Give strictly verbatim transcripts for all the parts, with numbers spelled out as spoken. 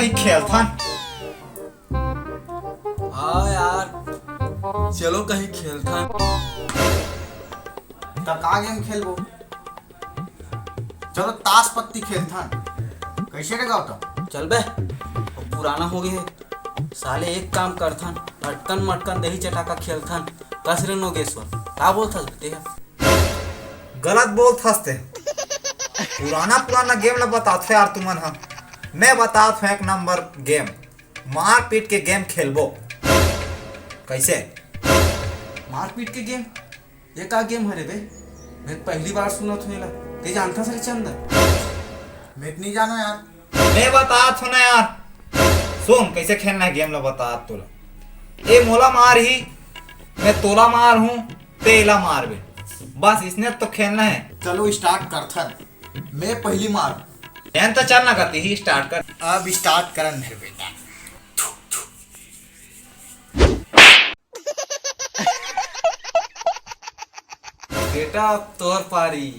कहीं खेलथन। हाँ यार, चलो कहीं खेलथन। त का गेम खेलबो? चलो ताश पत्ती खेलथन। कैसे रे गौतम? चल बे, अब पुराना हो गए हे। साले एक काम करथन, अटकन मटकन दही चटाका खेलथन। कस रे नोगेश्वर, का बोलथस बे तेहा? गलत बोलथस ते। पुराना पुराना गेम ला बतात हो यार तुमन ह। मैं बतात हो एक नंबर गेम, मारपीट के गेम खेलबो। कैसे? मारपीट के गेम? ये का गेम हरे बे? मैं पहली बार सुनत हूँ एला। ते जानथस रे चंदन? मैं तो नहीं जानो यार। मैं बतात हूँ ना यार। सुन, कैसे खेलना है गेम ला बतात तोला। ए मोला मारही, मैं तोला मारहूँ, ते एला मारबे। बस इसने तो खेलना है। चलो स्टार्ट करथन। मैं पहली मार। एन तो चल ना करती ही, स्टार्ट कर। अब स्टार्ट करन मेरे बेटा। बेटा, अब तोर पारी।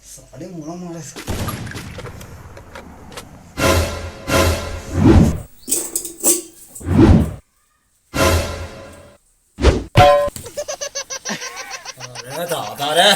साले मोला मारे। अरे दादा रे।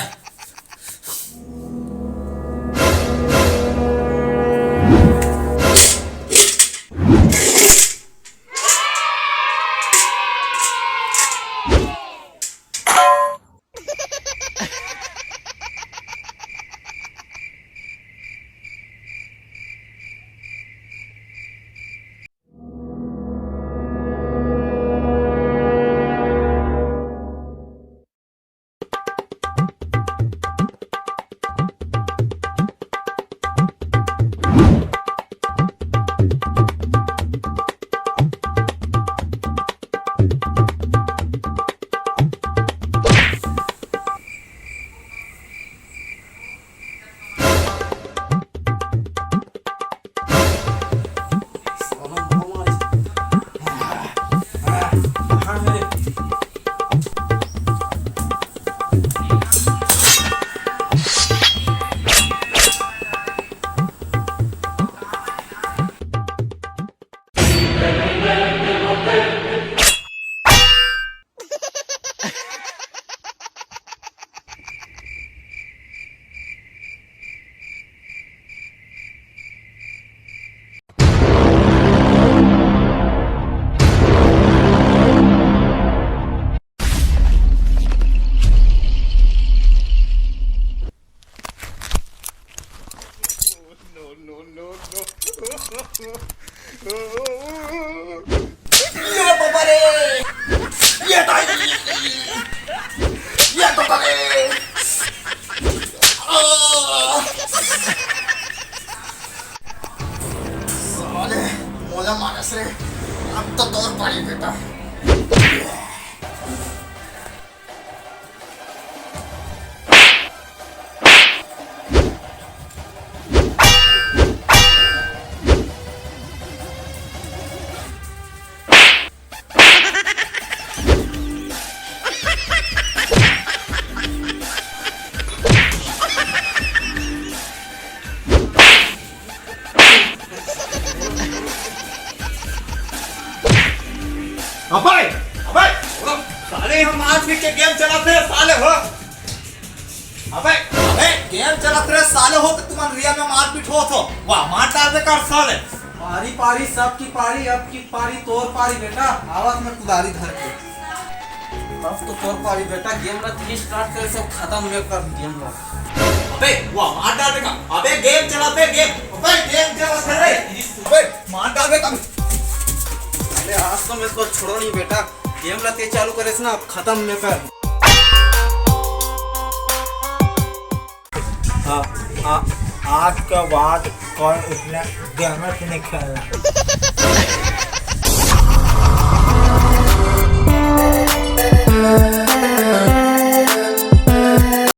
ये बाबा रे! ये दाई! ये तो गले! आह! साले, मोला मारस रे। अब तो तोर पारी बेटा। अबे, अबे, साले हम आज भी के गेम चलाते हैं साले हो। अबे, अबे, गेम चलत रहे साले हो, तो तुमन रियल में मारपीट होत हो। वाह, मार डाल दे कर साले। पारी पारी सबकी पारी, अब की पारी तोर पारी बेटा, आवत में कुदारी धर के। अब तो तोर पारी बेटा, गेम ला तीन स्टार्ट करे, सब खत्म में कर गेम ला। बे, वो मार डाल बेटा। अबे, गेम चला बे, गेम। अबे, गेम चला बे। अबे, मार डाल बेटा। अरे, आज तो मैं इसको छोड़ो नहीं बेटा। गेम ला तेज चालू करे से ना, खत्म मैं कर। हाँ, हाँ, आज के बाद कल इसने गेम से नहीं खेलना।